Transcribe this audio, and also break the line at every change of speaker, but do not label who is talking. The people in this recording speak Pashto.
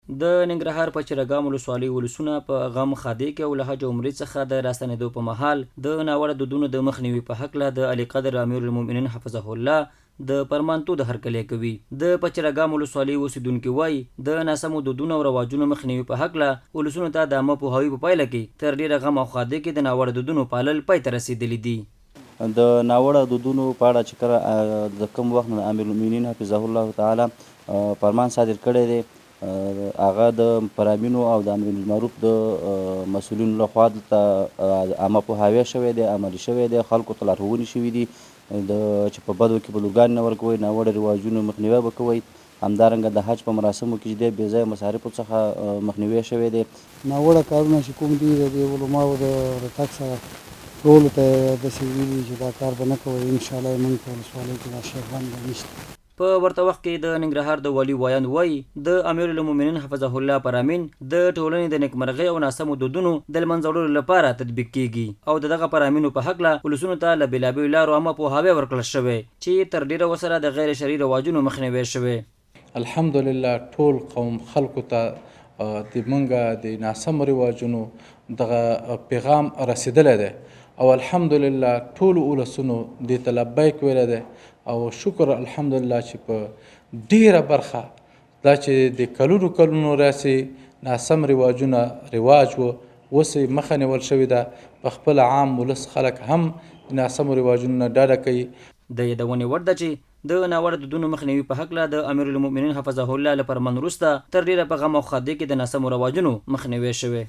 د ننګرهار پچیرګام ولسوالۍ ولسونه په غم ښادۍ کې او له حج او عمرې څخه د راستنېدو په مهال د ناوړه دودونو د مخنیوي په هکله د عالیقدر امیرالمؤمنین حفظه الله د فرمان تود هرکلی کوي. د پچیرګام ولسوالۍ اوسېدونکي وايي، د ناسمو دودونو او رواجونو مخنیوي په هکله ولسونو ته د عامه پوهاوي په پایله کې تر ډېره غم او ښادۍ کې د ناوړه دودونو پالل پای ته رسېدلي دي.
د ناوړه دودونو په اړه چې کله د کوم وخت نه امیرالمؤمنین حفظه الله تعالی فرمان صادر کړی دی، هغه د فرامینو او د امر بالمعروف د مسؤلینو له خوا دلته عامه پوهاوی شوی دی، عملي شوی دی، خلکو ته لارښوونې شوې دي د چې په بدو کې به لورګانې نه ورکوئ، ناوړه رواجونو مخنیوی به کوئ. همدارنګه د حج په مراسمو کې چې دی بې ځایه مصارفو څخه مخنیوی شوی دی.
ناوړه کارونه چې کوم دي د دې علماوو د راتګ سره ټولو ته یې داسې ویلي چې دا کار به نه کوئ، ان شاءالله زموږ په ولسوالۍ کې دا شی بند دی، نشته.
په ورته وخت کې د ننګرهار د والي ویاند وايي، د امیرالمؤمنین حفظه الله فرامین د ټولنې د نېکمرغۍ او ناسمو دودونو د لمنځه وړلو لپاره تطبیق کېږي او د دغه فرامینو په هکله ولسونو ته له بېلابېلو لارو عامه پوهاوی ورکړل شوی چې تر ډېره ورسره د غیر شرعي رواجونو مخنیوی شوی.
الحمدلله ټول قوم خلکو ته د مونږ د ناسمو رواجونو دغه پیغام رسیدلی دی او الحمدلله ټولو ولسونو دې ته لبیک ویلی دی او شکر الحمدلله چې په ډیره برخه دا چې د کلونو کلونو راسي ناسم رواجونه رواج و اوس یې مخه نیول شوې ده، په خپله عام ولس خلک هم د ناسمو رواجونو نه ډډه کوي.
د یادونې وړ ده چې د ناوړه دودونو مخنیوي په هکله د امیرالمؤمنین حفظه الله له فرمان وروسته تر ډېره په غم او ښادۍ کې د ناسمو رواجونو مخنیوی شوی.